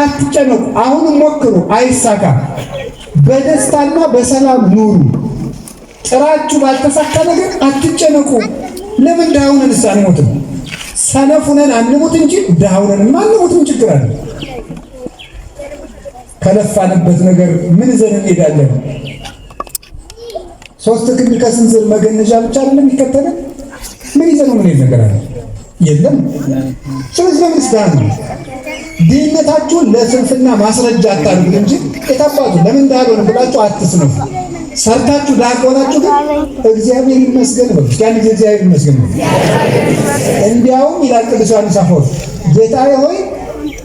አትጨነቁ። አሁንም ሞክሩ፣ አይሳካ። በደስታና በሰላም ኑሩ። ጥራችሁ ባልተሳካ ነገር አትጨነቁ። ለምን ድሃ ሆነንስ አንሞትም? ሰነፍ ሆነን አንሙት እንጂ ድሃ ሆነንማ አንሞትም። ችግር አለ? ከለፋንበት ነገር ምን ይዘን እንሄዳለን? ሶስት ክንድ ከስንዝር መገነዣ ብቻ አይደለም የሚከተለን። ምን ይዘን ምን ነገር አለ? የለም። ስለዚህ ለምን ድሃ ነው? ድህነታችሁን ለስንፍና ማስረጃ አታድርጉት እንጂ የታባቱ ለምን ድሃ አልሆንም ብላችሁ አትስነፉ። ሰርታችሁ ድሃ ከሆናችሁ ግን እግዚአብሔር ይመስገን በሉ። እስኪ አንድ ጊዜ እግዚአብሔር ይመስገን በሉ። እንዲያውም ይላል ቅዱስ ዮሐንስ አፈወርቅ፣ ጌታዬ ሆይ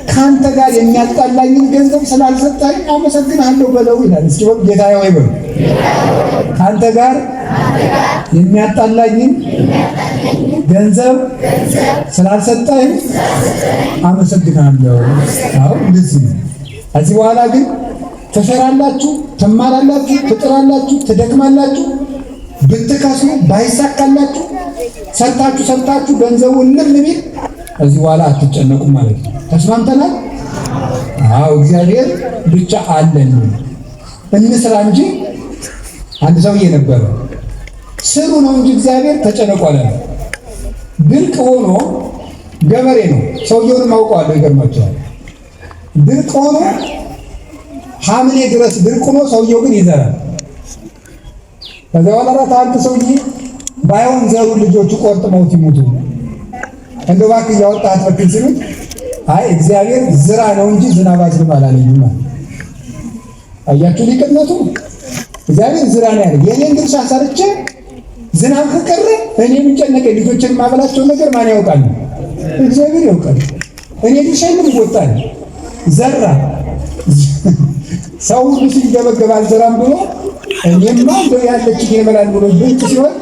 ከአንተ ጋር የሚያጣላኝን ገንዘብ ስላልሰጠኸኝ አመሰግንሃለሁ በለው ይላል። እስኪ በሉ ጌታዬ ሆይ በሉ። ከአንተ ጋር የሚያጣላኝን ገንዘብ ስላልሰጠኸኝ አመሰግናለሁ። አዎ እንደዚህ ነው። ከዚህ በኋላ ግን ትሰራላችሁ፣ ትማራላችሁ፣ ትጥራላችሁ፣ ትደክማላችሁ። ብትከስሩ ባይሳካላችሁ ሰርታችሁ ሰርታችሁ ገንዘቡ እልም ቢል ከዚህ በኋላ አትጨነቁም ማለት ነው። ተስማምተናል? አዎ እግዚአብሔር ብቻ አለን፣ እንስራ እንጂ። አንድ ሰውዬ ነበረ፣ ስሩ ነው እንጂ እግዚአብሔር ተጨነቁ አላለም። ድርቅ ሆኖ ገበሬ ነው ሰውየውንም አውቀዋለሁ፣ ይገርማቸዋል። ድርቅ ሆኖ ሐምሌ ድረስ ድርቅ ሆኖ ሰውየው ግን ይዘራል። ከዚያ በኋላ ራት አንተ ሰውዬ ባይሆን ዘሩ ልጆቹ ቆርጥመውት ይሙቱ እንደው እባክህ እያወጣህ አትበክል ሲሉት አይ እግዚአብሔር ዝራ ነው እንጂ ዝናብ አዝንብ አላለኝም አለ። አያችሁ ሊቅነቱ፣ እግዚአብሔር ዝራ ነው ያለ። የኔን ድርሻ ሰርቼ ዝናብ ከቀረ እኔ ምን ጨነቀኝ? ልጆችን የማበላቸውን ነገር ማን ያውቃል? እግዚአብሔር ያውቃል። እኔ ድርሻዬን እወጣለሁ። ዘራ ሰው ሁሉ ሲገበገብ አልዘራም ብሎ እኔማ እንደው ያለች ይበላል ብሎ ብቅ ሲሆን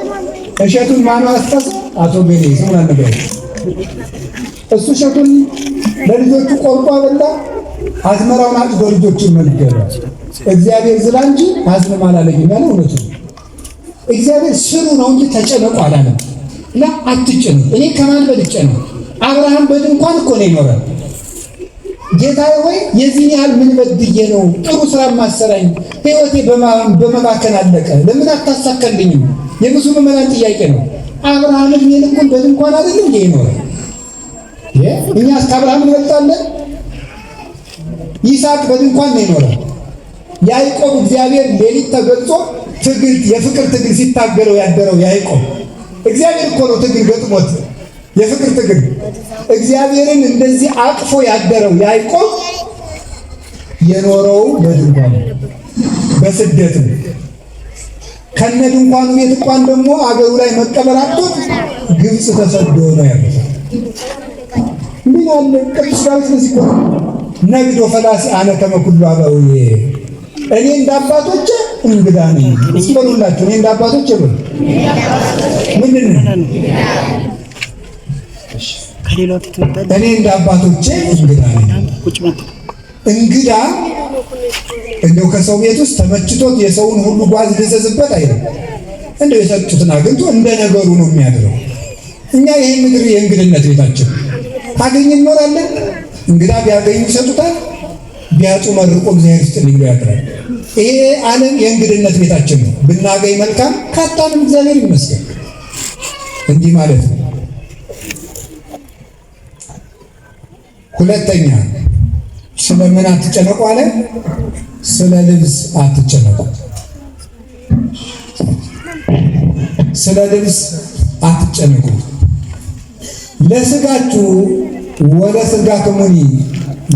እሸቱን ማነው አስጠሰ? አቶ ገሌ ስሙን አልነገረም። እሱ እሸቱን ለልጆቹ ቆርጦ አበላ፣ አዝመራውን አጭዶ ልጆቹን መገበ። እግዚአብሔር ዝራ እንጂ አዝንም አላለኝም ያለው እውነቱ ነው። እግዚአብሔር ስሩ ነው እንጂ ተጨነቁ አላለም። እና አትጨነቁ። እኔ ከማን በልጬ ነው? አብርሃም በድንኳን እኮ ነው የኖረ። ጌታዬ ሆይ የዚህን ያህል ምን በድዬ ነው ጥሩ ስራ ማሰራኝ? ሕይወቴ በመባከን አለቀ። ለምን አታሳካልኝም? የብዙ ምዕመናን ጥያቄ ነው። አብርሃም እድሜ ልኩን በድንኳን አይደለም እንዴ የኖረ? እኛስ ከአብርሃም እንበልጣለን? ይስሐቅ በድንኳን ነው የኖረ። ያዕቆብ እግዚአብሔር ሌሊት ተገልጾ ትግል የፍቅር ትግል ሲታገለው ያደረው ያዕቆብ እግዚአብሔር እኮ ነው ትግል ገጥሞት የፍቅር ትግል እግዚአብሔርን እንደዚህ አቅፎ ያደረው ያዕቆብ የኖረው በድንኳን በስደት ነው። ከነ ድንኳኑ ቤት እንኳን ደግሞ አገሩ ላይ መቀበር አጥቶት ግብፅ ተሰዶ ነው ያለው። ምን አለ ቅዱስ ዳዊት በዚህ እኮ ነግዶ ፈላሲ አነ ከመ ኩሉ አበውዬ፣ እኔ እንደ አባቶቼ እንግዳ ነኝ። እስኪ በሉላችሁ እኔ እንደ አባቶቼ በሉ። ምንድን ነው? እኔ እንደ አባቶቼ እንግዳ ነኝ። እንግዳ እንደው ከሰው ቤት ውስጥ ተመችቶት የሰውን ሁሉ ጓዝ ልዘዝበት አይደለም። እንደው የሰጡትን አግኝቶ እንደ ነገሩ ነው የሚያድረው። እኛ ይሄን ምድር የእንግድነት ቤታችን ካገኘ እንኖራለን። እንግዳ ቢያገኙ ይሰጡታል፣ ቢያጡ መርቆ እግዚአብሔር ይስጥልኝ ብሎ ያድራል። ይሄ ዓለም የእንግድነት ቤታችን ነው። ብናገኝ መልካም፣ ካጣንም እግዚአብሔር ይመስገን። እንዲህ ማለት ነው። ሁለተኛ ስለምን አትጨነቁ አለ? ስለ ልብስ አትጨነቁ። ስለ ልብስ አትጨነቁ። ለስጋችሁ ወለስጋክሙኒ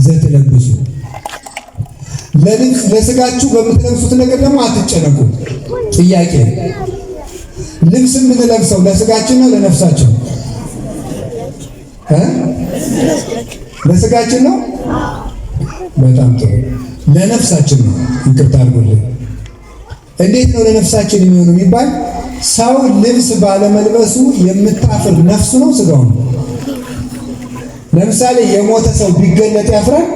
ዘትለብሱ፣ ለልብስ ለስጋችሁ በምትለብሱት ነገር ደግሞ አትጨነቁ። ጥያቄ፣ ልብስ የምንለብሰው ለስጋችን ነው ለነፍሳችን? ለስጋችን ነው። በጣም ጥሩ። ለነፍሳችን ነው። ይቅርታ አድርጉልኝ። እንዴት ነው ለነፍሳችን የሚሆነው የሚባል፣ ሰው ልብስ ባለመልበሱ የምታፍር ነፍሱ ነው ስጋው ነው? ለምሳሌ የሞተ ሰው ቢገለጥ ያፍራል?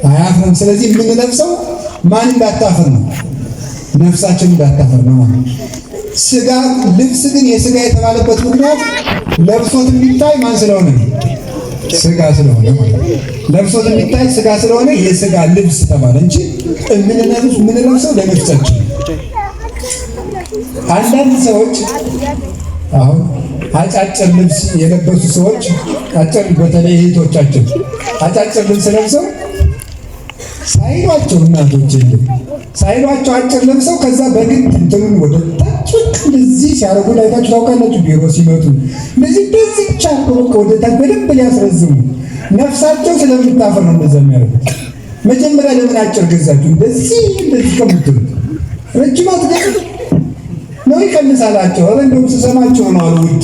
አያፍርም። ስለዚህ የምንለብሰው ማን እንዳታፍር ነው? ነፍሳችን እንዳታፍር ነው ማለት። ስጋ ልብስ ግን የስጋ የተባለበት ምክንያት ለብሶት የሚታይ ማን ስለሆነ ነው? ስጋ ስለሆነ ማለት ነው። ለብሶት የሚታይ ስጋ ስለሆነ የስጋ ልብስ ተባለ እንጂ የምንለብሰው ለነፍሳችን። አንዳንድ ሰዎች አሁን አጫጭር ልብስ የለበሱ ሰዎች አጭር፣ በተለይ እህቶቻችን አጫጭር ልብስ ለብሰው ሳይሏቸው፣ እናቶች እንደ ሳይሏቸው አጭር ለብሰው ከዛ በግድ እንትኑን ወደ ታች እንደዚህ ሲያደርጉ ላይታችሁ ታውቃላችሁ። ቢሮ ሲመጡ እንደዚህ በዚህ ብቻ ወደ ታች በደንብ ሊያስረዝሙ ነፍሳቸው ስለምታፈር ነው እንደዛ የሚያደርጉት። መጀመሪያ ለምን አጭር ገዛችሁ? እንደዚህ እንደዚህ ከምትሉት ረጅም አትገዙ ነው ይቀንሳላቸው። ኧረ እንደውም ስሰማቸው ነው አሉ ውድ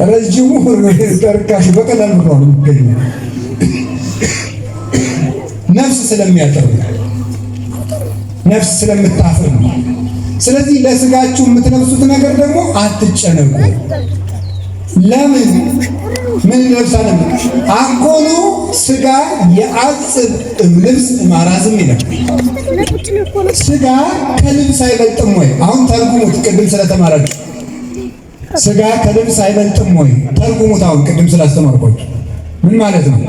ረጅሙ ርካሹ በቀላል ብር ነው የሚገኘው። ነፍስ ስለሚያጠሩ፣ ነፍስ ስለምታፍር ነው። ስለዚህ ለስጋችሁ የምትለብሱት ነገር ደግሞ አትጨነቁ። ለምን ምን እንለብሳለን? አኮኑ ስጋ የአጽብ እምልብስ እማራዝም ይላል። ስጋ ከልብስ አይበልጥም ወይ? አሁን ተርጉሙት። ቅድም ስለተማራችሁ ስጋ ከልብስ አይበልጥም ወይ? ተርጉሙት። አሁን ቅድም ስላስተማርኳችሁ ምን ማለት ነው?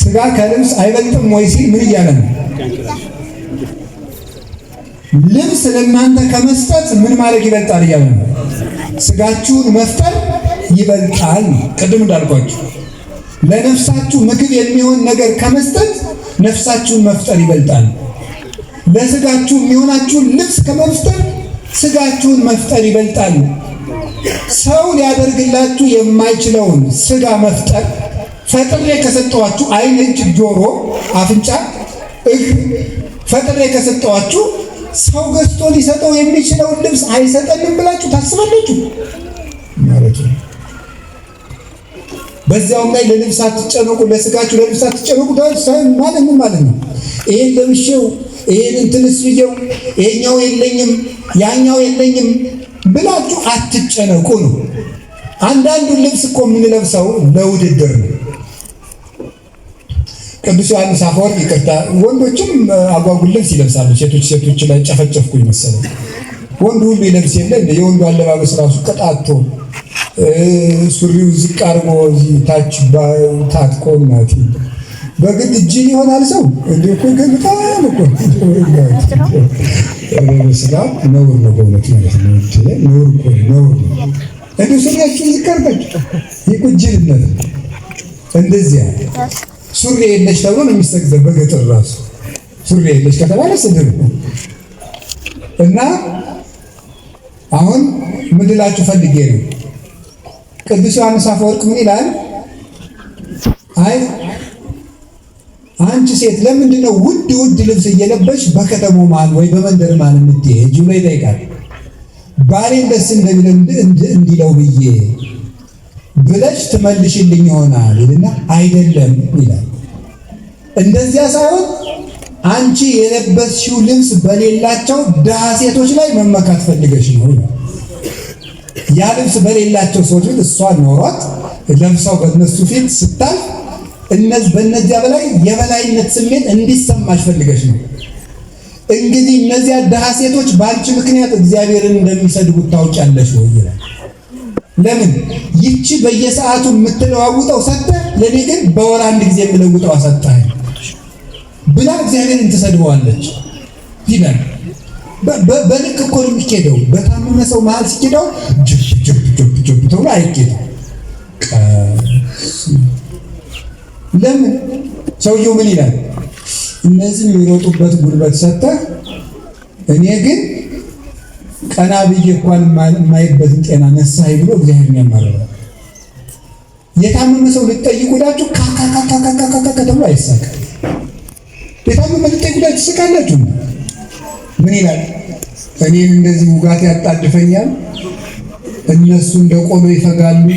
ስጋ ከልብስ አይበልጥም ወይ ሲል ምን እያለ ነው? ልብስ ለእናንተ ከመስጠት ምን ማድረግ ይበልጣል እያለ ነው። ስጋችሁን መፍጠር ይበልጣል ነው። ቅድም እንዳልኳችሁ ለነፍሳችሁ ምግብ የሚሆን ነገር ከመስጠት ነፍሳችሁን መፍጠር ይበልጣል። ለስጋችሁ የሚሆናችሁን ልብስ ከመፍጠር ስጋችሁን መፍጠር ይበልጣል። ሰው ሊያደርግላችሁ የማይችለውን ስጋ መፍጠር ፈጥሬ ከሰጠኋችሁ፣ ዓይን፣ እጅ፣ ጆሮ፣ አፍንጫ፣ እግር ፈጥሬ ከሰጠኋችሁ ሰው ገዝቶ ሊሰጠው የሚችለውን ልብስ አይሰጠንም ብላችሁ ታስባላችሁ ማለት ነው። በዚያውም ላይ ለልብስ አትጨነቁ፣ ለስጋችሁ ለልብስ አትጨነቁ ማለት ምን ማለት ነው? ይሄን ለብሼው፣ ይሄን እንትንስ ብዬው፣ ይሄኛው የለኝም ያኛው የለኝም ብላችሁ አትጨነቁ ነው። አንዳንዱን ልብስ እኮ የምንለብሰው ለውድድር ነው። ቅዱስ ዮሐንስ አፈወርቅ፣ ይቅርታ፣ ወንዶችም አጓጉል ልብስ ይለብሳሉ። ሴቶች ሴቶች ላይ ጨፈጨፍኩ ይመሰላል። ወንዱ ሁሉ ይለብስ የለ እንደ የወንዱ አለባበስ ራሱ ቅጣቶ ሱሪው ዝቅ አድርጎ እዚህ ታች ታጥቆ እናቴ በግድ እጅ ይሆናል ሰው እንደ እኮ ግን በጣም እኮ ስጋ ነውር ነው በእውነት ማለት ነው። ነውር እኮ ነውር ነው። እንዲሁ ሱሪያችሁን ዝቅ አድርጋችሁ ይህ እኮ ጅልነት ነው። እንደዚያ ሱሪ የለሽ ተብሎ ነው የሚሰግዘው። በገጠር ራሱ ሱሪ የለሽ ከተባለ ስድብ ነው። እና አሁን ምን ልላችሁ ፈልጌ ነው፣ ቅዱስ ዮሐንስ አፈወርቅ ምን ይላል? አይ አንቺ ሴት ለምንድን ነው ውድ ውድ ልብስ እየለበሽ በከተማው መሀል ወይ በመንደር መሀል የምትሄጂው ብሎ ይጠይቃል። ባሌን ደስ እንዲለው ብዬ ብለሽ ትመልሽልኝ ይሆናል ይልና አይደለም ይላል። እንደዚያ ሳይሆን አንቺ የለበስሽው ልብስ በሌላቸው ድሃ ሴቶች ላይ መመካት ፈልገሽ ነው ይላል። ያ ልብስ በሌላቸው ሰዎች ፊት እሷ ኖሯት ለብሳው በእነሱ ፊት ስታልፍ በእነዚያ በላይ የበላይነት ስሜት እንዲሰማሽ ፈልገሽ ነው። እንግዲህ እነዚያ ድሃ ሴቶች በአንቺ ምክንያት እግዚአብሔርን እንደሚሰድቡት ታውቂያለሽ ወይ ይላል። ለምን ይቺ በየሰዓቱ የምትለዋውጠው ሰጥተህ ለኔ ግን በወር አንድ ጊዜ የምለውጠው አሰጠኸኝ ብላ እግዚአብሔርን ትሰድበዋለች ይላል። በልክ እኮ ነው የሚኬደው። በታመመ ሰው መሀል ሲኬደው ጅብ ጅብ ጅብ ጅብ ተብሎ አይኬድም። ለምን ሰውየው ምን ይላል? እነዚህ የሚሮጡበት ጉልበት ሰጥተህ እኔ ግን ቀና ብዬ እንኳን የማይበትን ጤና ነሳኸኝ ብሎ እግዚአብሔርን ያማርራል። የታመመ ሰው ልትጠይቁላችሁ ካካካካካካካ ተብሎ አይሳቅም። የታመመ ልትጠይቁላችሁ ትስቃላችሁ። ምን ይላል? እኔን እንደዚህ ውጋት ያጣድፈኛል፣ እነሱ እንደ ቆሎ ይፈጋሉ።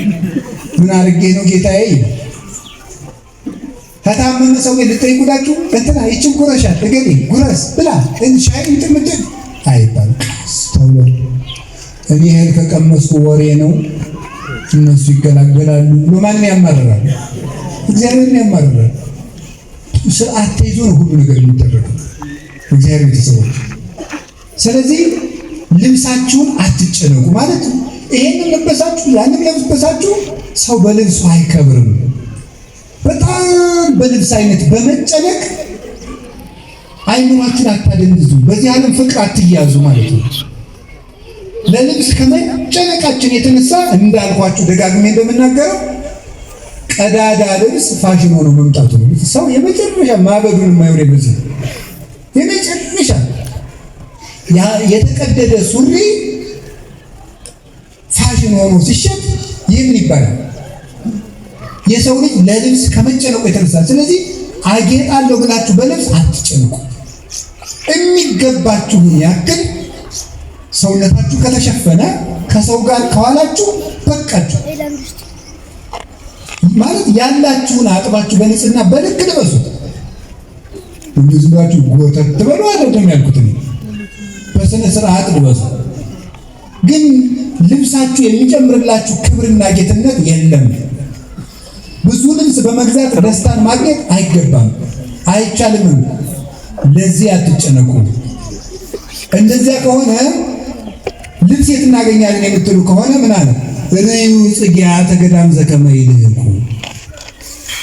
ምን አድርጌ ነው ጌታዬ? ይላል። ከታመመ ሰው ቤት ልትጠይቁላችሁ እንትና ይችን ጉረሻት እገሌ ጉረስ ብላ ሻይ እንትን ምንድን አይባልም። ቀስ ተብሎ እኔ እህል ከቀመስኩ ወሬ ነው እነሱ ይገላገላሉ ብሎ ማንን ያማርራል? እግዚአብሔርን ያማርራል። ስርዓት ተይዞ ነው ሁሉ ነገር የሚደረገው። እግዚአብሔር ቤተሰቦች፣ ስለዚህ ልብሳችሁን አትጨነቁ ማለት ይሄንን ለበሳችሁ ያንን ለበሳችሁ ሰው በልብሱ አይከብርም። በጣም በልብስ አይነት በመጨነቅ አይምሯችን አታደንዝዙ። በዚህ ዓለም ፍቅር አትያዙ ማለት ነው። ለልብስ ከመጨነቃችን የተነሳ እንዳልኳችሁ ደጋግሜ እንደምናገረው ቀዳዳ ልብስ ፋሽን ሆኖ መምጣቱ ነው። ሰው የመጨረሻ ማበዱን የማይሆን በዚህ የመጨረሻ የተቀደደ ሱሪ ፋሽን ሆኖ ሲሸጥ ይህ ምን ይባላል? የሰው ልጅ ለልብስ ከመጨነቁ የተነሳ ስለዚህ አጌጣለሁ ብላችሁ በልብስ አትጨንቁ። የሚገባችሁን ያክል ሰውነታችሁ ከተሸፈነ ከሰው ጋር ከዋላችሁ በቃችሁ ማለት ያላችሁን አጥባችሁ በንጽህና በልክ ልበሱት። እንዲሁ ዝም ብላችሁ ጎተት በሉ አይደለም ያልኩት እኔ፣ በስነ ስርዓት ልበሱ። ግን ልብሳችሁ የሚጨምርላችሁ ክብርና ጌትነት የለም። ብዙ ልብስ በመግዛት ደስታን ማግኘት አይገባም፣ አይቻልምም። ለዚህ አትጨነቁ። እንደዚያ ከሆነ ልብስ የት እናገኛለን የምትሉ ከሆነ ምን አለ? ርእዩ ጽጌያተ ገዳም ዘከመ ይልህቁ፣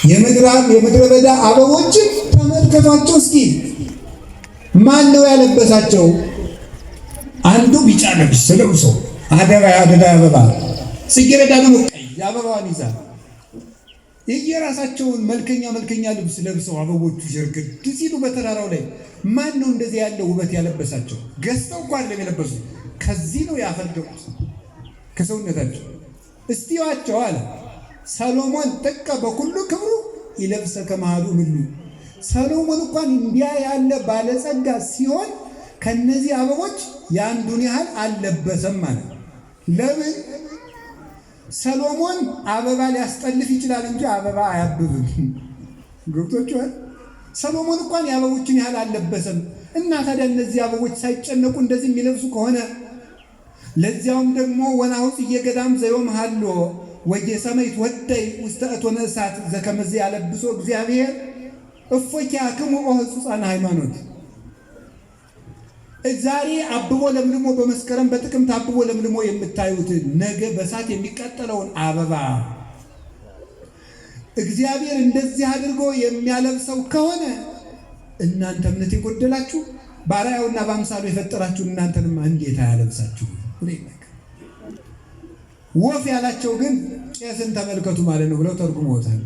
የምድረ በዳ አበቦችን ተመልከቷቸው እስኪ። ማን ነው ያለበሳቸው? አንዱ ቢጫ ልብስ ለብሶ አደባ አደዳ አበባ፣ ጽጌረዳ ደግሞ ቀይ አበባዋን ይዛ የየራሳቸውን መልከኛ መልከኛ ልብስ ለብሰው አበቦቹ ሸርግድ ሲሉ በተራራው ላይ ማን ነው እንደዚህ ያለው ውበት ያለበሳቸው? ገዝተው እኮ አይደለም የለበሱት፣ ከዚህ ነው ያፈለቁት ከሰውነታቸው። እስቲዋቸው አለ ሰሎሞን ጥቀ በኩሉ ክብሩ ይለብሰ ከመሃዱ ምሉ። ሰሎሞን እንኳን እንዲያ ያለ ባለጸጋ ሲሆን ከነዚህ አበቦች የአንዱን ያህል አልለበሰም ማለት። ለምን? ሰሎሞን አበባ ሊያስጠልፍ ይችላል እንጂ አበባ አያብብም። ገብቶችኋል? ሰሎሞን እንኳን የአበቦችን ያህል አልለበሰም። እና ታዲያ እነዚህ አበቦች ሳይጨነቁ እንደዚህ የሚለብሱ ከሆነ ለዚያውም ደግሞ ወናሁ ጽጌ ገዳም ዘዮም ሃሎ ወጌሰመ ይትወደይ ውስተ እቶነ እሳት ዘከመዝ ያለብሶ እግዚአብሔር እፎኪያክሙ ኦ ህጹጻነ ሃይማኖት። ዛሬ አብቦ ለምልሞ በመስከረም በጥቅምት አብቦ ለምልሞ የምታዩት ነገ በእሳት የሚቃጠለውን አበባ እግዚአብሔር እንደዚህ አድርጎ የሚያለብሰው ከሆነ እናንተ እምነት የጎደላችሁ በአርአያውና በአምሳሉ የፈጠራችሁ እናንተንማ እንዴት አያለብሳችሁ? ወፍ ያላቸው ግን ቄስን ተመልከቱ ማለት ነው ብለው ተርጉመውታል።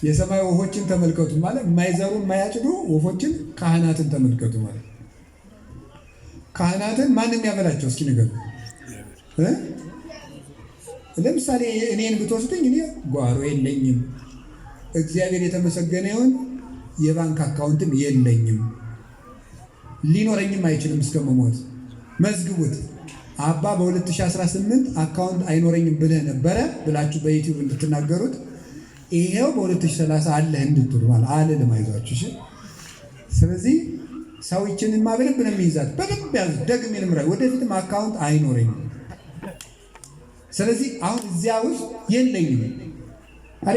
የሰማይ ወፎችን ተመልከቱ ማለት የማይዘሩ የማያጭዱ ወፎችን ካህናትን ተመልከቱ ማለት። ካህናትን ማንም ያበላቸው እስኪ ንገሩ። ለምሳሌ እኔን ብትወስዱኝ እኔ ጓሮ የለኝም፣ እግዚአብሔር የተመሰገነ ይሁን፣ የባንክ አካውንትም የለኝም፣ ሊኖረኝም አይችልም እስከመሞት። መዝግቡት። አባ በ2018 አካውንት አይኖረኝም ብለህ ነበረ ብላችሁ በዩቲዩብ እንድትናገሩት ይሄው በ2030 አለህ እንድትሉ ማለት አልልም። አይዟችሁ። እሺ። ስለዚህ ሰው ይችንማ በደንብ ነው የሚይዛት። በደንብ ያዙ። ደግሜ ልምራ፣ ወደፊትም አካውንት አይኖረኝም። ስለዚህ አሁን እዚያ ውስጥ የለኝም። አረ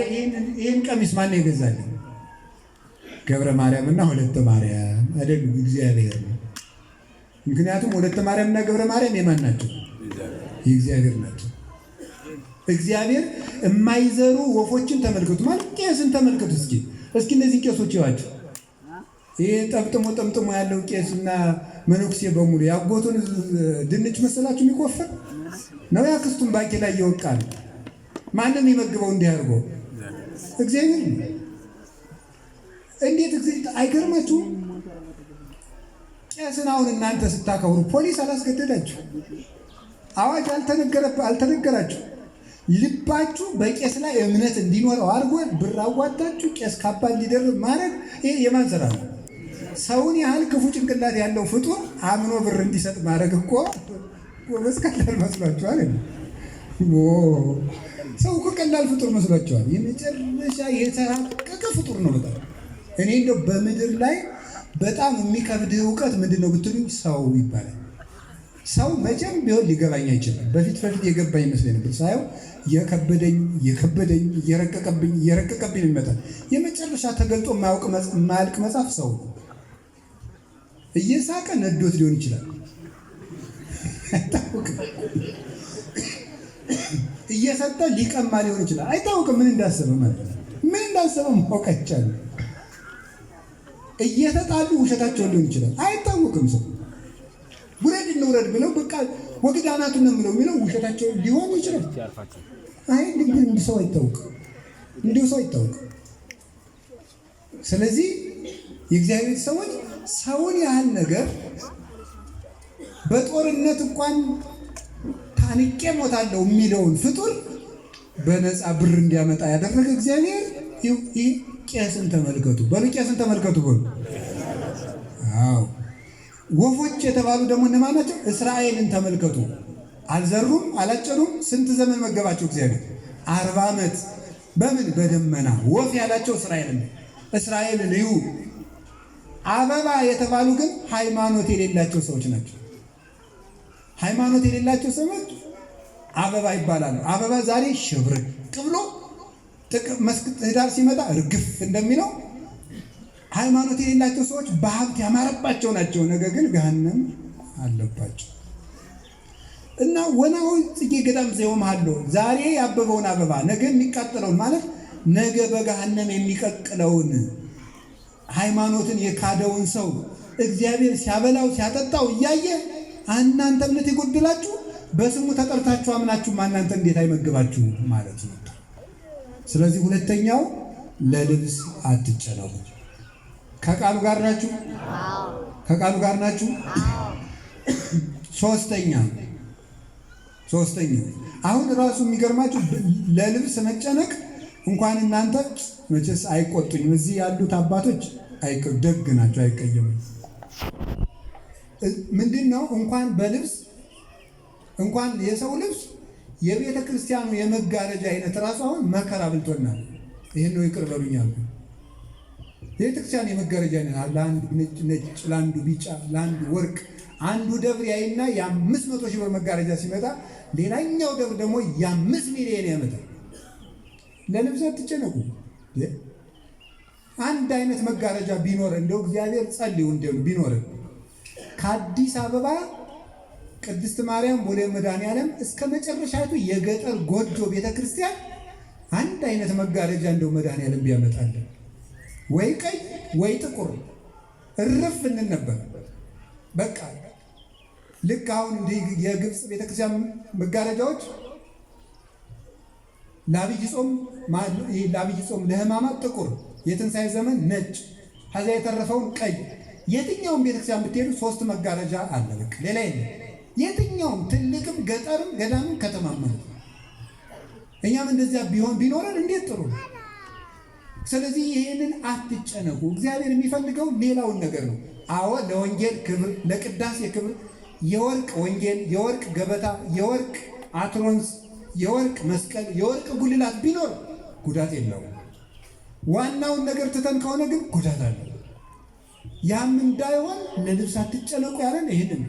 ይህን ቀሚስ ማነው የገዛልኝ? ገብረ ማርያም እና ወለተ ማርያም አይደሉም፣ እግዚአብሔር ነው። ምክንያቱም ወለተ ማርያም እና ገብረ ማርያም የማን ናቸው? የእግዚአብሔር ናቸው። እግዚአብሔር የማይዘሩ ወፎችን ተመልከቱ ማለት ቄስን ተመልከቱ እስኪ። እስኪ እነዚህ ቄሶች ይዋቸው። ይሄ ጠምጥሞ ጠምጥሞ ያለው ቄስና መነኩሴ በሙሉ ያጎቱን ድንች መሰላችሁ የሚቆፍር ነው። ያክስቱን ባቄላ እየወቃ ነው። ማንም የመግበው እንዲህ አድርጎ እግዚአብሔር ነው። እንዴት እግዚአብሔር አይገርማችሁም? ቄስን አሁን እናንተ ስታከብሩ ፖሊስ አላስገደዳችሁ፣ አዋጅ አልተነገራችሁ። ልባችሁ በቄስ ላይ እምነት እንዲኖረው አድርጎ ብር አዋጣችሁ ቄስ ካባ እንዲደርብ ማድረግ ይሄ የማን ስራ ነው? ሰውን ያህል ክፉ ጭንቅላት ያለው ፍጡር አምኖ ብር እንዲሰጥ ማድረግ እኮ ጎበዝ ቀላል መስሏችኋል? ሰው እኮ ቀላል ፍጡር መስሏችኋል? የመጨረሻ የተራቀቀ ፍጡር ነው በጣም። እኔ እንደው በምድር ላይ በጣም የሚከብድህ እውቀት ምንድን ነው ብትሉኝ ሰው ይባላል። ሰው መቼም ቢሆን ሊገባኝ አይችልም። በፊት በፊት የገባኝ ይመስለኝ ነበር። ሳየው የከበደኝ የከበደኝ እየረቀቀብኝ እየረቀቀብኝ ይመጣል። የመጨረሻ ተገልጦ የማያልቅ መጽሐፍ ሰው ነው። እየሳቀ ነዶት ሊሆን ይችላል፣ አይታወቅም። እየሰጠ ሊቀማ ሊሆን ይችላል። አይታወቅም፣ ምን እንዳሰበ ማለት ነው። ምን እንዳሰበ ማወቅ አይቻልም። እየተጣሉ ውሸታቸውን ሊሆን ይችላል። አይታወቅም። ሰው ውረድ እንውረድ ብለው በቃ ወግድ አናቱን ነው የሚለው ውሸታቸው ሊሆን ይችላል። አይ እንዲህ ሰው አይታወቅም፣ እንዲሁ ሰው አይታወቅም። ስለዚህ የእግዚአብሔር ሰዎች ሰውን ያህል ነገር በጦርነት እንኳን ታንቄ ሞታለሁ የሚለውን ፍጡር በነፃ ብር እንዲያመጣ ያደረገ እግዚአብሔር ይህ ቄስን ተመልከቱ በሉ፣ ቄስን ተመልከቱ በሉ። አዎ ወፎች የተባሉ ደግሞ እነማን ናቸው? እስራኤልን ተመልከቱ። አልዘሩም፣ አላጨዱም። ስንት ዘመን መገባቸው እግዚአብሔር? 40 ዓመት። በምን? በደመና። ወፍ ያላቸው እስራኤልን እስራኤልን እዩ። አበባ የተባሉ ግን ሃይማኖት የሌላቸው ሰዎች ናቸው። ሃይማኖት የሌላቸው ሰዎች አበባ ይባላሉ። አበባ ዛሬ ሽብርቅ ብሎ ህዳር ሲመጣ እርግፍ እንደሚለው ሃይማኖት የሌላቸው ሰዎች በሀብት ያማረባቸው ናቸው። ነገር ግን ገሃነም አለባቸው። እና ወናሁ ጽጌ ገዳም ዘዮም አሎ ዛሬ ያበበውን አበባ ነገ የሚቃጠለውን ማለት ነገ በገሃነም የሚቀቅለውን ሃይማኖትን የካደውን ሰው እግዚአብሔር ሲያበላው ሲያጠጣው እያየ እናንተ እምነት የጎደላችሁ በስሙ ተጠርታችሁ አምናችሁ እናንተ እንዴት አይመግባችሁ ማለት ነው። ስለዚህ ሁለተኛው ለልብስ አትጨነቁ። ከቃሉ ጋር ናችሁ? ከቃሉ ጋር ናችሁ? ሶስተኛ አሁን ራሱ የሚገርማችሁ ለልብስ መጨነቅ እንኳን እናንተ መቼስ አይቆጡኝም። እዚህ ያሉት አባቶች ደግ ናቸው፣ አይቀየሙም። ምንድነው እንኳን በልብስ እንኳን የሰው ልብስ የቤተ ክርስቲያኑ የመጋረጃ አይነት ራሱ አሁን መከራ ብልቶናል። ይሄን ነው ይቅር በሉኝ አልኩኝ። የቤተ ክርስቲያኑ የመጋረጃ አይነት ለአንዱ ነጭ፣ ለአንዱ ቢጫ፣ ለአንዱ ወርቅ። አንዱ ደብር ያይና የ500 ሺህ ብር መጋረጃ ሲመጣ ሌላኛው ደብር ደግሞ የ5 ሚሊዮን ያመጣል። ለልብስ አትጨነቁ። አንድ አይነት መጋረጃ ቢኖር እንደው እግዚአብሔር ጸልዩ እንደው ቢኖር ከአዲስ አበባ ቅድስት ማርያም ቦሌ መድኃኔዓለም እስከ መጨረሻቱ የገጠር ጎጆ ቤተክርስቲያን አንድ አይነት መጋረጃ እንደው መድኃኔዓለም ቢያመጣልን ወይ ቀይ ወይ ጥቁር እርፍ እንል ነበር። በቃ ልክ አሁን የግብፅ ቤተክርስቲያን መጋረጃዎች ለዐቢይ ጾም ለሕማማት ጥቁር፣ የትንሣኤ ዘመን ነጭ፣ ከዚያ የተረፈውን ቀይ። የትኛውም ቤተክርስቲያን ብትሄዱ 3 መጋረጃ አለ። በቃ ሌላ የለም። የትኛውም ትልቅም ገጠርም ገዳምም ከተማም ማለት ነው። እኛም እንደዚያ ቢሆን ቢኖረን እንዴት ጥሩ ነው። ስለዚህ ይሄንን አትጨነቁ። እግዚአብሔር የሚፈልገው ሌላውን ነገር ነው። አዎ ለወንጌል ክብር፣ ለቅዳሴ ክብር የወርቅ ወንጌል፣ የወርቅ ገበታ፣ የወርቅ አትሮንስ፣ የወርቅ መስቀል፣ የወርቅ ጉልላት ቢኖር ጉዳት የለውም። ዋናውን ነገር ትተን ከሆነ ግን ጉዳት አለው። ያም እንዳይሆን ለልብስ አትጨነቁ ያለን ይሄንን።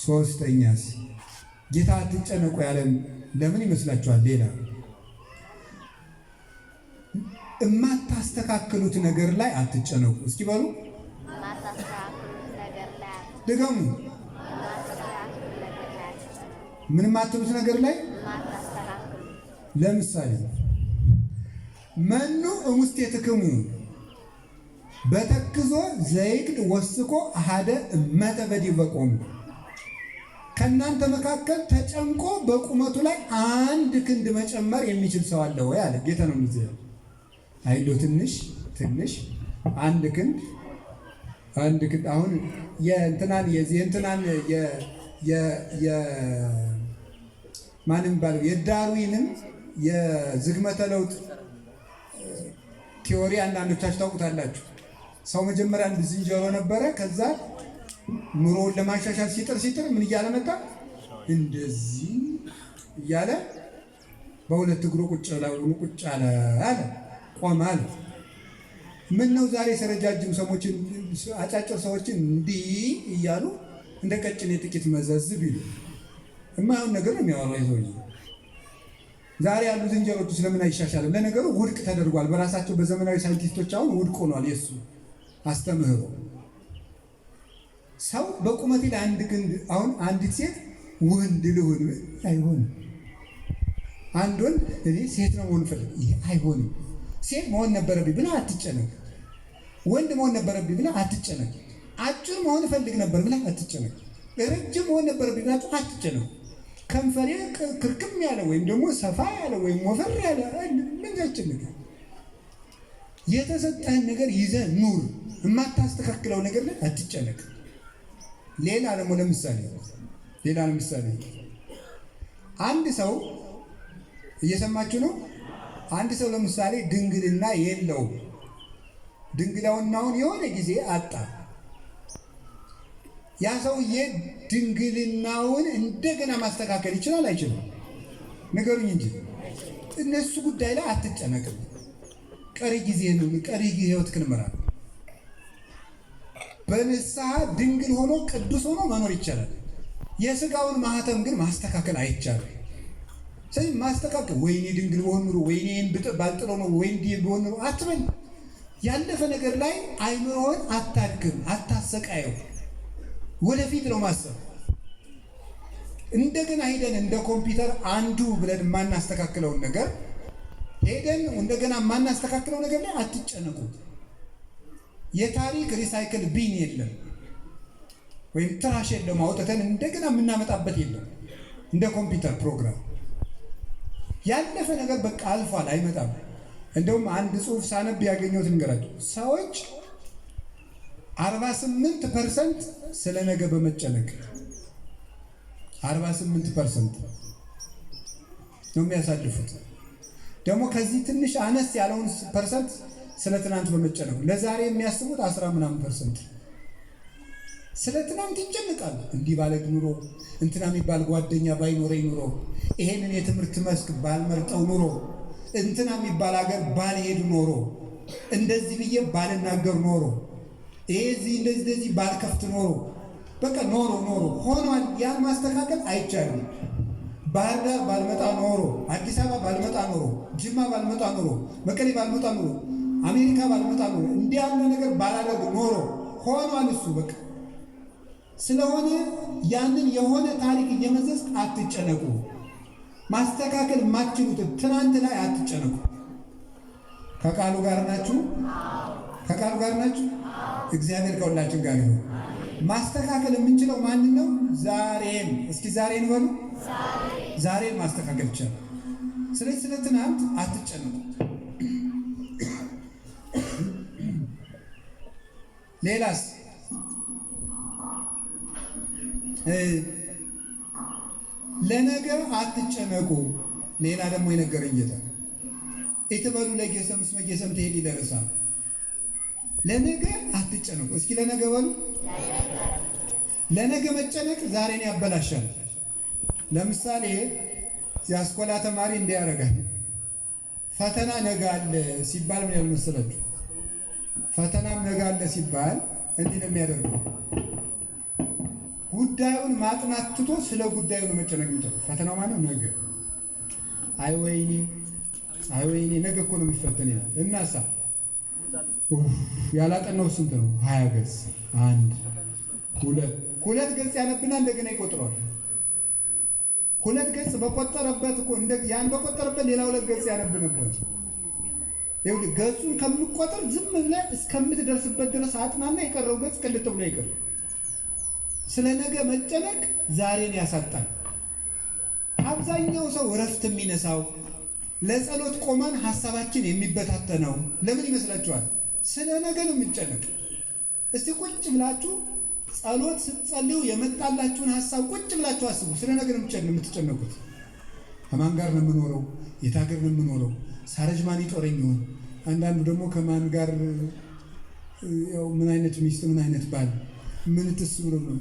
ሶስተኛስ ጌታ አትጨነቁ ያለን ለምን ይመስላችኋል? ሌላ እማታስተካክሉት ነገር ላይ አትጨነቁ። እስኪ በሉ ድገሙ። ምን የማትሉት ነገር ላይ ለምሳሌ መኑ እሙስቴትክሙ በተክዞ ዘይቅድ ወስኮ አሐደ እመተ በዲበ ቆሙ። ከእናንተ መካከል ተጨንቆ በቁመቱ ላይ አንድ ክንድ መጨመር የሚችል ሰው አለ ወይ አለ ጌታ ነው። የሚዘው አይዶ ትንሽ ትንሽ አንድ ክንድ አንድ ክንድ አሁን የእንትናን የዚህ እንትናን የ የ የ ማንም ባለው የዳርዊንም የዝግመተ ለውጥ theory አንዳንዶቻችሁ ታውቁታላችሁ። ሰው መጀመሪያ አንድ ዝንጀሮ ነበረ። ከዛ ኑሮውን ለማሻሻል ሲጥር ሲጥር ምን እያለ መጣ? እንደዚህ እያለ በሁለት እግሩ ቁጭ አለ አለ ቆመ አለ። ምን ነው ዛሬ ሰረጃጅም ሰዎችን አጫጭር ሰዎችን እንዲህ እያሉ እንደ ቀጭኔ ጥቂት መዘዝ ቢሉ የማይሆን ነገር ነው የሚያወራው ሰውዬ። ዛሬ ያሉ ዝንጀሮቹ ስለምን አይሻሻልም? ለነገሩ ውድቅ ተደርጓል። በራሳቸው በዘመናዊ ሳይንቲስቶች አሁን ውድቅ ሆኗል የሱ አስተምህሮ። ሰው በቁመቴ ላይ አንድ ክንድ አሁን አንዲት ሴት ወንድ ልሁን አይሆንም። አንድ ወንድ እኔ ሴት ነው መሆን ፈልግ፣ ይሄ አይሆንም። ሴት መሆን ነበረብኝ ብለህ አትጨነቅ። ወንድ መሆን ነበረብኝ ብለህ አትጨነቅ። አጭር መሆን እፈልግ ነበር ብለህ አትጨነቅ። ረጅም መሆን ነበረብኝ ብላችሁ አትጨነቁ። ከንፈሬ ክርክም ያለ ወይም ደግሞ ሰፋ ያለ ወይም ወፈር ያለ ምን ያስጨንቃል? የተሰጠህን ነገር ይዘህ ኑር። የማታስተካክለው ነገር ላይ አትጨነቅ። ሌላ ደግሞ ለምሳሌ ሌላ ለምሳሌ አንድ ሰው እየሰማችሁ ነው። አንድ ሰው ለምሳሌ ድንግልና የለውም። ድንግልናውን የሆነ ጊዜ አጣ። ያ ሰውዬ ድንግልናውን እንደገና ማስተካከል ይችላል አይችልም? ንገሩኝ እንጂ። እነሱ ጉዳይ ላይ አትጨነቅም። ቀሪ ጊዜ ነው፣ ቀሪ ህይወትህን ምራ። በንስሐ ድንግል ሆኖ ቅዱስ ሆኖ መኖር ይቻላል። የስጋውን ማህተም ግን ማስተካከል አይቻልም። ስለዚህ ማስተካከል ወይኔ ድንግል በሆን ኑሮ፣ ወይኔ ባልጥለው ነው፣ ወይ እንዲህ በሆን ኑሮ አትበል። ያለፈ ነገር ላይ አይምሮህን አታድክም፣ አታሰቃየው። ወደፊት ነው ማሰብ። እንደገና ሄደን እንደ ኮምፒውተር undo ብለን የማናስተካክለውን ነገር ሄደን እንደገና የማናስተካክለው ነገር ላይ አትጨነቁ። የታሪክ recycle bin የለም ወይም trash የለም፣ አውጥተን እንደገና የምናመጣበት የለም። እንደ ኮምፒውተር ፕሮግራም ያለፈ ነገር በቃ አልፏል፣ አይመጣም። እንደውም አንድ ጽሑፍ ሳነብ ያገኘሁት ንገራቸው። ሰዎች 48% ስለ ነገ በመጨነቅ 48% ነው የሚያሳልፉት። ደግሞ ከዚህ ትንሽ አነስ ያለውን percent ስለ ትናንት በመጨነቅ፣ ለዛሬ የሚያስቡት 10 ምናምን percent። ስለ ትናንት ይጨነቃሉ። እንዲህ ባለግ ኑሮ፣ እንትና የሚባል ጓደኛ ባይኖረኝ ኑሮ፣ ይሄንን የትምህርት መስክ ባልመርጠው ኑሮ፣ እንትና የሚባል ሀገር ባልሄድ ኖሮ፣ እንደዚህ ብዬ ባልናገር ኖሮ፣ ይሄ እዚህ እንደዚህ እንደዚህ ባልከፍት ኖሮ፣ በቃ ኖሮ ኖሮ ሆኗል። ያን ማስተካከል አይቻልም። ባህር ዳር ባልመጣ ኖሮ፣ አዲስ አበባ ባልመጣ ኖሮ፣ ጅማ ባልመጣ ኖሮ፣ መቀሌ ባልመጣ ኖሮ፣ አሜሪካ ባልመጣ ኖሮ፣ እንዲህ ያለ ነገር ባላደርግ ኖሮ ሆኗል። እሱ በቃ ስለሆነ ያንን የሆነ ታሪክ እየመዘዝክ አትጨነቁ። ማስተካከል የማትችሉትን ትናንት ላይ አትጨነቁ። ከቃሉ ጋር ናችሁ? ከቃሉ ጋር ናችሁ? እግዚአብሔር ከሁላችን ጋር ይሁን። ማስተካከል የምንችለው ማንን ነው? ዛሬን። እስኪ ዛሬን በሉ። ዛሬን ማስተካከል ይቻላል። ስለዚህ ስለ ትናንት አትጨነቁ። ሌላስ ለነገ አትጨነቁ። ሌላ ደግሞ የነገረኝ ጌታ ኢትበሉ ለጌሰም እስመ ጌሰም ትሄድ ይደርሳ። ለነገ አትጨነቁ። እስኪ ለነገ በሉ። ለነገ መጨነቅ ዛሬን ያበላሻል። ለምሳሌ የአስኮላ ተማሪ እንዲህ ያደርጋል። ፈተና ነገ አለ ሲባል ምን ያህል መሰላችሁ? ፈተናም ነገ አለ ሲባል እንዲህ ነው የሚያደርገው። ጉዳዩን ማጥናት ትቶ ስለ ጉዳዩ ነው መጨነቅ የሚችለው። ፈተናው ማለት ነገ፣ አይ ወይኔ አይ ወይኔ ነገ እኮ ነው የሚፈተን ይላል። እናሳ ያላጠናው ስንት ነው? 20 ገጽ፣ አንድ ሁለት ሁለት ገጽ ያነብና እንደገና ይቆጥረዋል። ሁለት ገጽ በቆጠረበት እኮ ያን በቆጠረበት ሌላ ሁለት ገጽ ያነብ ነበር። ይኸውልህ ገጹን ከምቆጥር ዝም ብለህ እስከምትደርስበት ድረስ አጥናና የቀረው ገጽ ቅልጥ ብሎ ይቀር። ስለ ነገ መጨነቅ ዛሬን ያሳጣል። አብዛኛው ሰው እረፍት የሚነሳው ለጸሎት ቆመን ሀሳባችን የሚበታተነው ለምን ይመስላችኋል? ስለ ነገ ነው የምንጨነቅ። እስቲ ቁጭ ብላችሁ ጸሎት ስትጸልዩ የመጣላችሁን ሀሳብ ቁጭ ብላችሁ አስቡ። ስለ ነገ ነው የምትጨነቁት። ከማን ጋር ነው የምኖረው? የት ሀገር ነው የምኖረው? ሳረጅ ማን ይጦረኝ ይሆን? አንዳንዱ ደግሞ ከማን ጋር ያው ምን አይነት ሚስት ምን አይነት ባል ምን ትስ ብሎ ነው።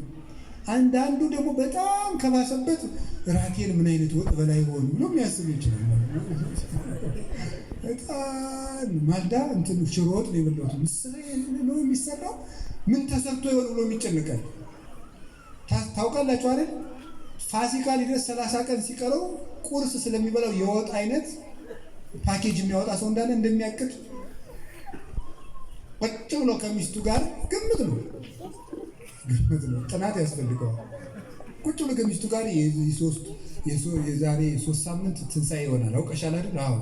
አንዳንዱ ደግሞ በጣም ከባሰበት ራቴን ምን አይነት ወጥ በላይ ሆኑ ብሎ የሚያስብ ይችላል። በጣም ማልዳ እንትን ሽሮ ወጥ ነው የበላሁት፣ ምስር ነው የሚሰራው፣ ምን ተሰርቶ ይሆን ብሎ የሚጨንቃል። ታውቃላችሁ አይደል? ፋሲካ ሊደርስ 30 ቀን ሲቀረው ቁርስ ስለሚበላው የወጥ አይነት ፓኬጅ የሚያወጣ ሰው እንዳለ እንደሚያቅድ ቁጭ ብሎ ከሚስቱ ጋር ግምት ነው ግምት ነው፣ ጥናት ያስፈልገዋል። ቁጭ ብሎ ከሚስቱ ጋር የዛሬ 3 ሳምንት ትንሣኤ ይሆናል፣ አውቀሻል አይደል? አዎ፣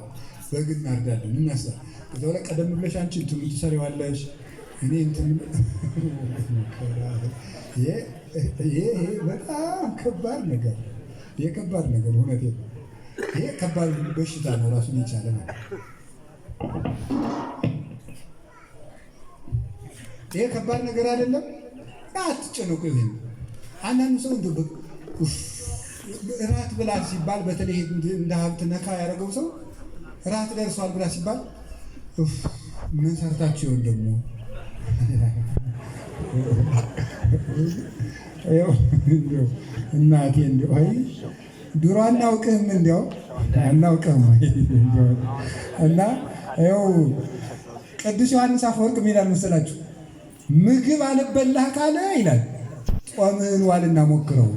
በግ እናርዳለን፣ እናሳ፣ ከዛ በኋላ ቀደም ብለሽ አንቺ እንትኑን ትሰሪዋለሽ፣ እኔ እንትን። ይሄ በጣም ከባድ ነገር፣ ይሄ ከባድ ነገር፣ እውነቴን ነው። ይሄ ከባድ በሽታ ነው ራሱን የቻለ ማለት። ይሄ ከባድ ነገር አይደለም። አትጨነቁ። ይሄን አንዳንዱ ሰው እንደው እራት ብላ ሲባል፣ በተለይ እንደ ሀብት ነካ ያደረገው ሰው እራት ደርሷል ብላ ሲባል ምን ሰርታችሁ ይሆን ደግሞ? እናቴ እንደው አይ ድሮ አናውቅህም፣ እንዲያው አናውቅህም። እና ይኸው ቅዱስ ዮሐንስ አፈወርቅ ምን ይላል መሰላችሁ? ምግብ አልበላህ ካለ ይላል ጾምህን ዋልና ሞክረው።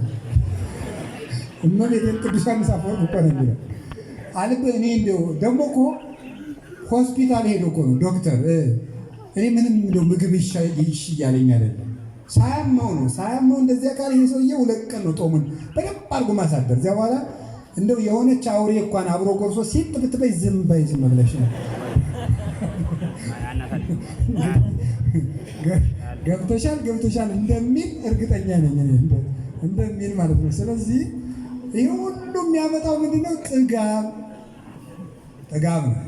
እመቤቴን፣ ቅዱስ ዮሐንስ አፈወርቅ እኮ ነው የሚለው። እኔ እንደው ደግሞ እኮ ሆስፒታል ሄዶ እኮ ነው፣ ዶክተር እኔ ምንም እንደው ምግብ ይሽ እያለኝ አይደለም። ሳያመው ነው፣ ሳያመው እንደዚያ ካለ ይሄ ሰውዬ 2 ቀን ነው ጦሙን በደንብ አድርጎ ማሳደር። እዚያ በኋላ እንደው የሆነች አውሬ እንኳን አብሮ ጎርሶ ሲጥ ብትበይ ዝም በይ፣ ዝም ብለሽ ነው፣ ገብቶሻል ገብቶሻል እንደሚል እርግጠኛ ነኝ እንደሚል ማለት ነው። ስለዚህ ይህ ሁሉ የሚያመጣው ምንድነው? ጥጋብ፣ ጥጋብ ነው።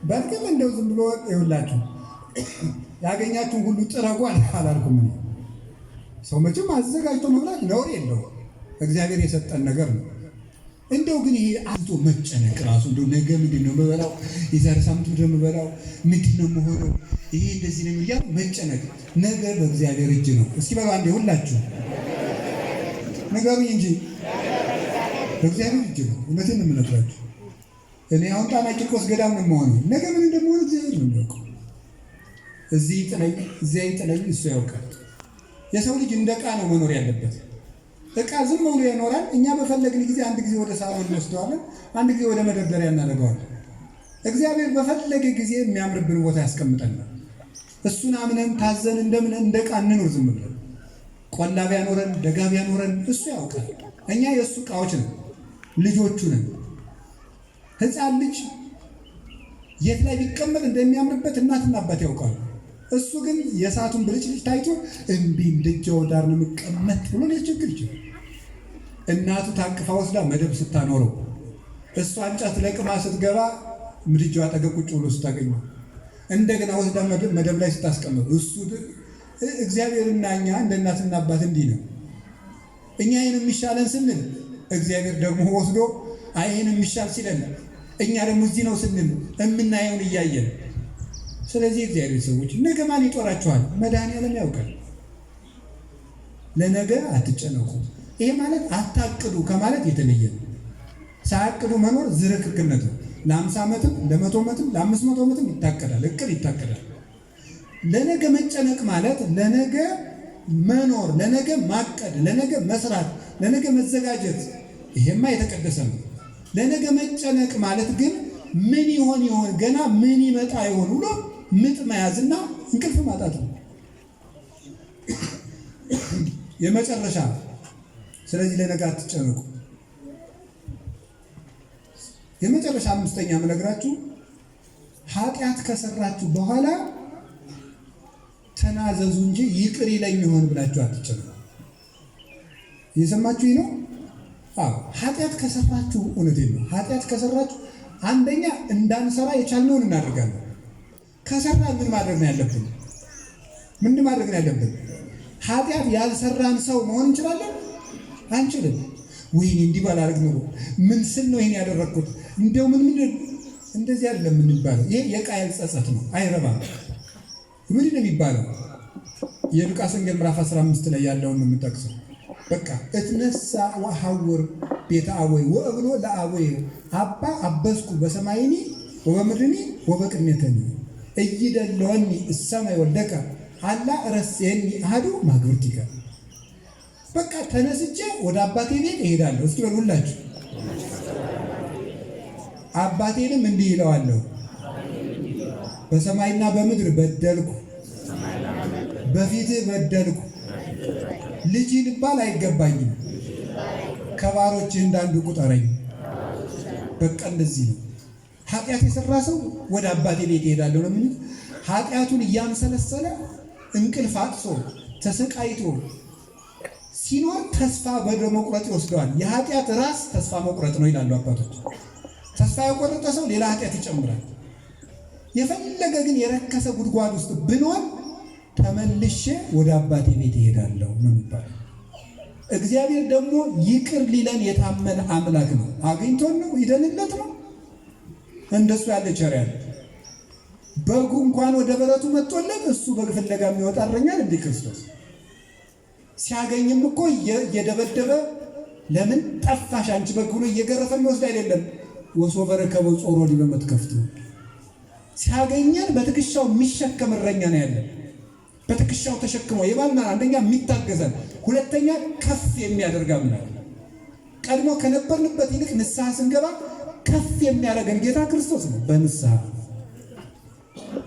በእርግጥ እንደው ዝም ብሎ ይኸውላችሁ ያገኛችሁን ሁሉ ጥረጉ አላልኩም እኔ። ሰው መቼም አዘጋጅቶ መብላት ነውር የለውም፣ እግዚአብሔር የሰጠን ነገር ነው። እንደው ግን ይሄ አብዝቶ መጨነቅ ራሱ፣ እንደው ነገ ምንድን ነው የምበላው፣ የዛሬ ሳምንት ምንድን ነው የምበላው፣ ምንድን ነው የምሆነው፣ ይሄ እንደዚህ ነው እያሉ መጨነቅ፣ ነገ በእግዚአብሔር እጅ ነው። እስኪ በሉ አንዴ ሁላችሁ ንገሩኝ እንጂ፣ በእግዚአብሔር እጅ ነው። እውነቴን ነው የምነግራችሁ። እኔ አሁን ጣና ቂርቆስ ገዳም ነው የምሆነው። ነገ ምን እንደምሆነ እግዚአብሔር ነው የሚያውቀው። እዚህ ይጥለኝ እዚያ ይጥለኝ እሱ ያውቃል። የሰው ልጅ እንደ ዕቃ ነው መኖር ያለበት። ዕቃ ዝም ብሎ ይኖራል። እኛ በፈለግን ጊዜ አንድ ጊዜ ወደ ሳሎን እንወስደዋለን፣ አንድ ጊዜ ወደ መደርደሪያ እናደርገዋለን። እግዚአብሔር በፈለገ ጊዜ የሚያምርብን ቦታ ያስቀምጠናል። እሱን አምነን ታዘን እንደምን እንደ ዕቃ እንኑር። ዝም ብለን ቆላ ቢያኖረን ደጋ ቢያኖረን እሱ ያውቃል። እኛ የእሱ ዕቃዎች ነን፣ ልጆቹ ነን። ሕፃን ልጅ የት ላይ ቢቀመጥ እንደሚያምርበት እናትና አባት ያውቃሉ። እሱ ግን የእሳቱን ብልጭልጭ ታይቶ እምቢ ምድጃው ዳር ነው የምቀመጥ ብሎ ሊያስቸግር ይችላል። እናቱ ታቅፋ ወስዳ መደብ ስታኖረው፣ እሷ እንጨት ለቅማ ስትገባ ምድጃው አጠገብ ቁጭ ብሎ ስታገኘው፣ እንደገና ወስዳ መደብ ላይ ስታስቀምጠው፣ እሱ እግዚአብሔርና እኛ እንደ እናትና አባት እንዲህ ነው። እኛ ይህን የሚሻለን ስንል እግዚአብሔር ደግሞ ወስዶ አይ ይህን የሚሻል ሲለን፣ እኛ ደግሞ እዚህ ነው ስንል የምናየውን እያየን። ስለዚህ እግዚአብሔር ሰዎች ነገ ማን ይጦራችኋል? መድኃኒዓለም ያውቃል። ለነገ አትጨነቁ። ይሄ ማለት አታቅዱ ከማለት የተለየ ነው። ሳያቅዱ መኖር ዝርክርክነት ነው። ለ50 ዓመትም ለ100 ዓመትም ለ500 ዓመትም ይታቀዳል፣ እቅድ ይታቀዳል። ለነገ መጨነቅ ማለት ለነገ መኖር፣ ለነገ ማቀድ፣ ለነገ መስራት፣ ለነገ መዘጋጀት፣ ይሄማ የተቀደሰ ነው። ለነገ መጨነቅ ማለት ግን ምን ይሆን ይሆን፣ ገና ምን ይመጣ ይሆን ብሎ ምጥ መያዝና እንቅልፍ ማጣት ነው የመጨረሻ። ስለዚህ ለነገ አትጨነቁ። የመጨረሻ አምስተኛ የምነግራችሁ፣ ኃጢአት ከሰራችሁ በኋላ ተናዘዙ እንጂ ይቅር ይለኝ ይሆን ብላችሁ አትጨነቁ። እየሰማችሁ ነው? አዎ፣ ኃጢአት ከሰራችሁ፣ እውነቴን ነው። ኃጢአት ከሰራችሁ አንደኛ እንዳንሰራ የቻልነውን እናደርጋለን። ከሰራን ምን ማድረግ ነው ያለብን? ምን ማድረግ ነው ያለብን? ኃጢአት ያልሰራን ሰው መሆን እንችላለን? አንችልም። ወይኔ እንዲህ ባላደርግ ኖሮ፣ ምን ስል ነው ይሄን ያደረግኩት? እንደው ምን ምን እንደዚህ አይደለም የምንባለው። ይሄ የቃየል ጸጸት ነው፣ አይረባም። ምንድን ነው የሚባለው? የሉቃስ ወንጌል ምዕራፍ 15 ላይ ያለውን ነው የምጠቅሰው። በቃ እትነሣእ ወአሐውር ቤተ አቡየ ወእብሎ ለአቡየ አባ አበስኩ በሰማይኒ ወበምድርኒ ወበቅድሜተኒ ኢይደልወኒ እሰመይ ወልደከ አላ ረስየኒ አሐዱ እማግብርቲከ። በቃ ተነስቼ ወደ አባቴ ቤት እሄዳለሁ። እስኪ በሉ ሁላችሁ። አባቴንም እንዲህ ይለዋለሁ፣ በሰማይና በምድር በደልኩ፣ በፊትህ በደልኩ፣ ልጅ ልባል አይገባኝም። ከባሮችህ እንዳንዱ ቁጠረኝ። በቃ እንደዚህ ነው። ኃጢአት የሰራ ሰው ወደ አባቴ ቤት እሄዳለሁ ነው የሚሉት። ኃጢአቱን እያምሰለሰለ እንቅልፍ አጥቶ ተሰቃይቶ ሲኖር ተስፋ ወደ መቁረጥ ይወስደዋል። የኃጢአት ራስ ተስፋ መቁረጥ ነው ይላሉ አባቶች። ተስፋ የቆረጠ ሰው ሌላ ኃጢአት ይጨምራል። የፈለገ ግን የረከሰ ጉድጓድ ውስጥ ብኖር ተመልሼ ወደ አባቴ ቤት እሄዳለሁ ነው የሚባለው። እግዚአብሔር ደግሞ ይቅር ሊለን የታመነ አምላክ ነው። አግኝቶን ነው ይደንለት ነው። እንደሱ ያለ ቸር ያለ በጉ እንኳን ወደ በረቱ መጥቶለት እሱ በግ ፍለጋ የሚወጣ እረኛል እንዴ ክርስቶስ። ሲያገኝም እኮ እየደበደበ ለምን ጠፋሽ አንቺ በግ ብሎ እየገረፈ የሚወስድ አይደለም። ወሶበ ረከበ ጾሮ ዲበ መትከፍቱ። ሲያገኘን በትከሻው የሚሸከም እረኛ ነው ያለን። በትከሻው ተሸክሞ የባልና አንደኛ የሚታገዘን፣ ሁለተኛ ከፍ የሚያደርግ አምላክ። ቀድሞ ከነበርንበት ይልቅ ንስሐ ስንገባ ከፍ የሚያደርገን ጌታ ክርስቶስ ነው። በንስሐ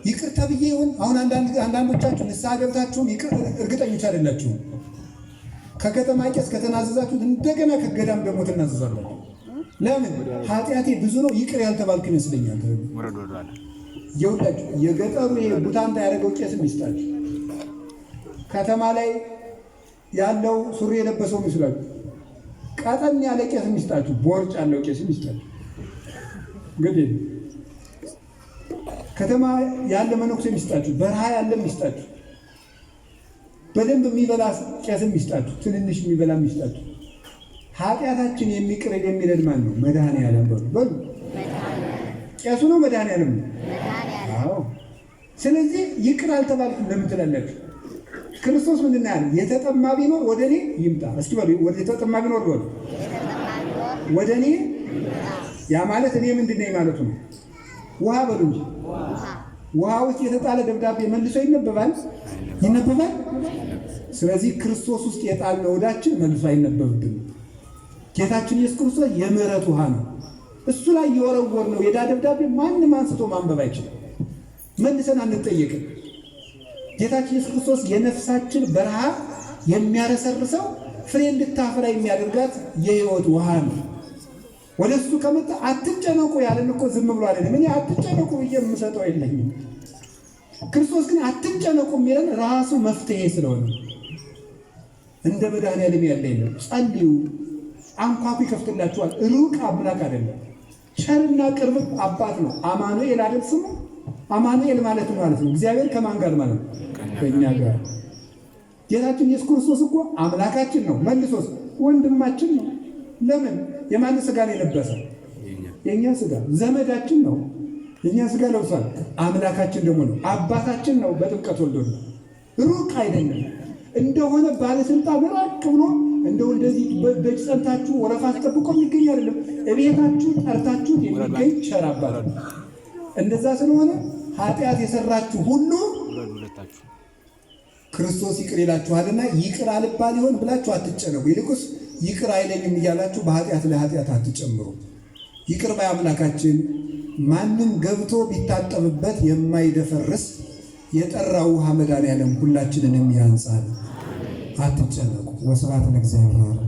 ይቅር ተብዬ ይሁን። አሁን አንዳንዶቻችሁ ንስሐ ገብታችሁም ይቅር እርግጠኞች አይደላችሁም። ከከተማ ቄስ ከተናዘዛችሁት እንደገና ከገዳም ደግሞ ትናዘዛላችሁ። ለምን? ኃጢአቴ ብዙ ነው ይቅር ያልተባልኩ ይመስለኛል። የሁላችሁ የገጠሩ ቡታንታ ያደረገው ቄስም ይስጣችሁ። ከተማ ላይ ያለው ሱሪ የለበሰው ይስላችሁ። ቀጠን ያለ ቄስም ይስጣችሁ። ቦርጭ ያለው ቄስም ይስጣችሁ። እንግዲህ ከተማ ያለ መነኩሴም ይስጣችሁ፣ በረሃ ያለም ይስጣችሁ፣ በደንብ የሚበላ ቄስም ይስጣችሁ፣ ትንንሽ የሚበላም ይስጣችሁ። ኃጢአታችን የሚቅር የሚለን ማን ነው? መድኃኔዓለም በሉ በሉ። ቄሱ ነው መድኃኔዓለም ነው? አዎ። ስለዚህ ይቅር አልተባልኩም ለምን ትላላችሁ? ክርስቶስ ምንድን ነው ያለው? የተጠማ ቢኖር ወደ እኔ ይምጣ። እስኪ በሉ የተጠማ ቢኖር በሉ ወደ እኔ። ያ ማለት እኔ ምንድን ነኝ ማለቱ ነው። ውሃ በሉ እንጂ። ውሃ ውስጥ የተጣለ ደብዳቤ መልሶ ይነበባል ይነበባል። ስለዚህ ክርስቶስ ውስጥ የጣልነው ዕዳችን መልሶ አይነበብብንም። ጌታችን ኢየሱስ ክርስቶስ የምሕረት ውሃ ነው። እሱ ላይ የወረወርነው የዕዳ ደብዳቤ ማንም አንስቶ ማንበብ አይችልም። መልሰን አንጠየቅም። ጌታችን ኢየሱስ ክርስቶስ የነፍሳችን በረሃ የሚያረሰርሰው ፍሬ እንድታፈራ የሚያደርጋት የሕይወት ውሃ ነው። ወደ እሱ ከመጣ አትጨነቁ ያለን እኮ ዝም ብሎ አይደለም። እኔ አትጨነቁ ብዬ የምሰጠው የለኝም። ክርስቶስ ግን አትጨነቁ የሚለን ራሱ መፍትሄ ስለሆነ እንደ መድኃኔዓለም ያለ የለም። ጸልዩ፣ አንኳኩ ይከፍትላችኋል። ሩቅ አምላክ አይደለም፣ ቸርና ቅርብ አባት ነው። አማኑኤል አይደል ስሙ? አማኑኤል ማለት ማለት ነው እግዚአብሔር ከማን ጋር ማለት ነው? ከእኛ ጋር። ጌታችን ኢየሱስ ክርስቶስ እኮ አምላካችን ነው፣ መልሶስ ወንድማችን ነው። ለምን? የማን ስጋ ነው የለበሰው? የእኛ ስጋ። ዘመዳችን ነው፣ የእኛ ስጋ ለብሷል። አምላካችን ደግሞ ነው፣ አባታችን ነው። በጥምቀት ወልዶ ነው። ሩቅ አይደለም። እንደሆነ ባለስልጣን ራቅ ብሎ እንደው እንደዚህ በእጅ ጸንታችሁ ወረፋ አስጠብቆ የሚገኝ አይደለም። እቤታችሁ ጠርታችሁት የሚገኝ ቸር አባት ነው። እንደዛ ስለሆነ ኃጢአት የሰራችሁ ሁሉ ክርስቶስ ይቅር ይላችኋልና ይቅር አልባል ይሆን ብላችሁ አትጨነቁ። ይልቁስ ይቅር አይለኝም እያላችሁ በኃጢአት ላይ ኃጢአት አትጨምሩ። ይቅር ባይ አምላካችን ማንም ገብቶ ቢታጠብበት የማይደፈርስ የጠራው ውሃ መድኃኔዓለም ሁላችንንም ያንጻል። አትጨነቁ። ወስብሐት ለእግዚአብሔር።